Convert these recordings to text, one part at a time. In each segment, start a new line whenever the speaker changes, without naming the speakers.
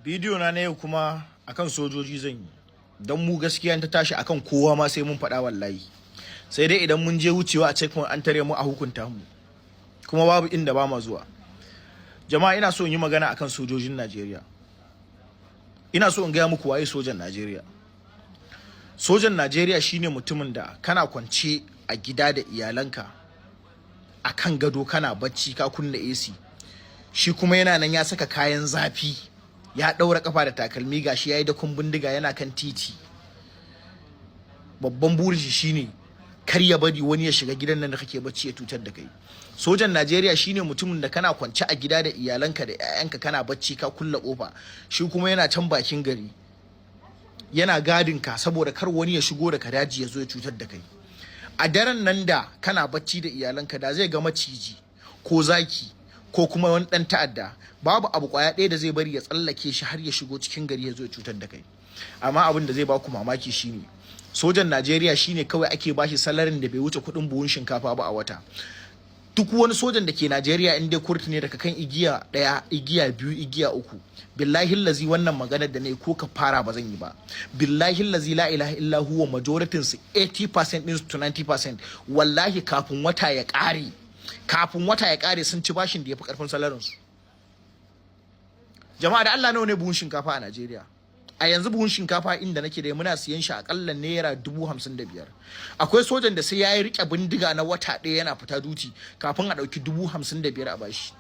Bidiyo na yau kuma akan sojoji zan yi. Don mu gaskiya ta tashi akan kowa ma sai mun faɗa wallahi. Sai dai idan mun je wucewa a checkpoint an tare mu a hukunta mu. Kuma babu inda ba ma zuwa. Jama'a, ina so in yi magana akan sojojin Najeriya. Ina so in gaya muku waye sojan Najeriya. Sojan Najeriya shine mutumin da kana kwance a gida da iyalanka a kan gado kana bacci ka kunna AC. Shi kuma yana nan ya saka kayan zafi, ya ɗaura kafa da takalmi, gashi ya yi dakon bindiga yana kan titi. Babban burin shi shine kar ya bari wani ya shiga gidan nan da kake bacci ya cutar da kai. Sojan Najeriya shine mutumin da kana kwance a gida da iyalanka da 'ya'yanka kana bacci ka kulle kofa, shi kuma yana can bakin gari yana gadin ka saboda kar wani ya shigo daga daji ya zo ya cutar da kai. A daren nan da kana bacci da iyalanka, da zai ga maciji ko zaki ko kuma wani dan ta'adda, babu abu kwaya ɗaya da zai bari ya tsallake shi har ya shigo cikin gari ya zo ya cutar da kai. Amma abin da zai baku mamaki shine sojan Najeriya shine kawai ake bashi salaryn da bai wuce kuɗin buhun shinkafa ba a wata. Duk wani sojan da ke Najeriya, in dai kurtu ne, daga kan igiya ɗaya, igiya biyu, igiya uku, billahi lazi, wannan maganar da ne ko ka fara ba zan yi ba, billahi lazi la ilaha illa huwa, majorityn su, 80% din to 90%, wallahi kafin wata ya kare sun ci bashin da ya fi karfin salaryn su. Jama'a, da Allah, nawa ne buhun shinkafa a Najeriya a yanzu? Buhun shinkafa inda nake da muna siyan shi akalla ₦55,000. Akwai sojan da sai ya yi rike bindiga na wata ɗaya yana fita duty kafin a ɗauki 55,000 a bashi.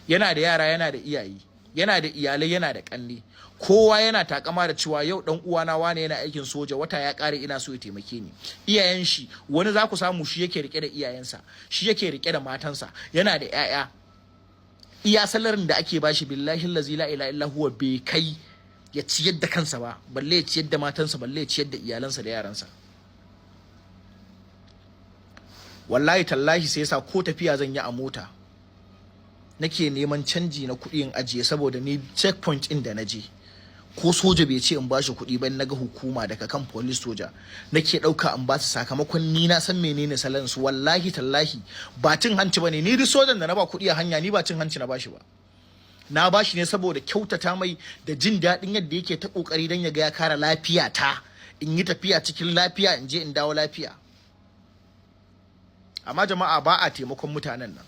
Yana da yara, yana da iyaye, yana da iyalai, yana da ƙanne. Kowa yana takama da cewa yau dan uwana wane yana aikin soja, wata ya kare, ina so ya taimake ni. Iyayen shi, wani za ku samu shi yake rike da iyayensa, shi yake rike da matansa, yana da 'ya'ya. Iya salaryn da ake bashi, billahi allazi la ilaha illa huwa, bai kai ya ciyar da kansa ba, balle ya ciyar da matansa, balle ya ciyar da iyalansa da yaransa. Wallahi tallahi, sai yasa ko tafiya zan yi a mota nake neman canji na kuɗi in ajiye, saboda ni checkpoint ɗin da na je, ko soja bai ce in bashi kuɗi ba, na ga hukuma, daga kan police, soja, nake ɗauka in basu, sakamakon ni na san menene salon su. Wallahi tallahi, ba cin hanci bane. Ni duk sojan da na ba kuɗi a hanya, ni ba cin hanci na bashi ba. Na bashi ne saboda kyautata mai da jin daɗin yadda yake ta ƙoƙari don ya ga ya kare lafiya ta, in yi tafiya cikin lafiya, in je in dawo lafiya. Amma jama'a, ba a taimakon mutanen nan.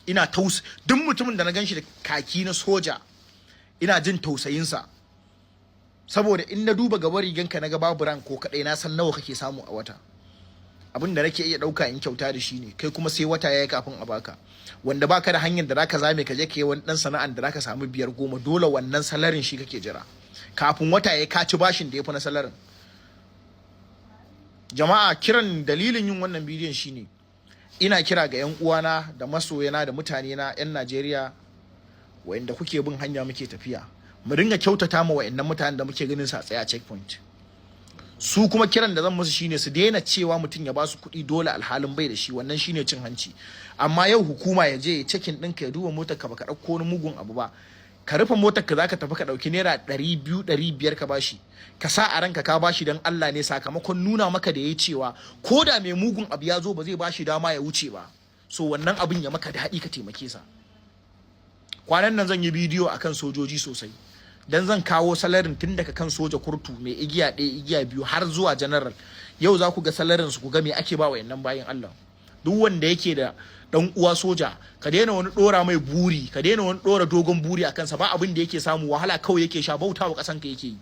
Ina taus duk mutumin da na ganshi da kaki na soja, ina jin tausayinsa, saboda in na duba gaba riganka na ga babu rank ko kaɗai, na san nawa kake samu a wata. Abin da nake iya ɗauka in kyauta da shi ne, kai kuma sai wata yayi kafin a baka, wanda baka da hanyar da zaka zame ka je ka yi wani dan sana'an da zaka samu biyar, goma. Dole wannan salaryn shi kake jira. Kafin wata yayi, ka ci bashin da ya fi na salaryn. Jama'a, kiran dalilin yin wannan bidiyon shine ina kira ga 'yan uwana da masoyana da mutane na 'yan Najeriya wa'inda kuke bin hanya muke tafiya, mu ringa kyautata ma wa'annan mutanen da muke ganin su a tsaye a checkpoint. Su kuma kiran da zan musu shine su daina cewa mutum ya ba su kuɗi dole alhalin bai da shi. Wannan shine cin hanci. Amma yau hukuma ya je ya checking ɗinka, ya duba motar ka, baka ɗauko wani mugun abu ba, ka rufe motar ka zaka tafi, ka ɗauki ₦200, 500 ka bashi, ka sa a ranka ka bashi don Allah ne, sakamakon nuna maka da yayi cewa ko da mai mugun abu ya zo ba zai bashi dama ya wuce ba. So wannan abin ya maka daɗi, ka taimake sa. Kwanan nan zan yi bidiyo akan sojoji sosai, dan zan kawo salaryn tun daga kan soja kurtu mai igiya ɗaya, igiya biyu, har zuwa general. Yau za ku ga salaryn su, ku ga me ake ba wa bayin Allah. Duk wanda yake da dan uwa soja, ka daina wani dora mai buri, ka daina wani dora dogon buri a kansa. Ba abin da yake samu, wahala kawai yake sha, bauta wa kasan ka yake yi.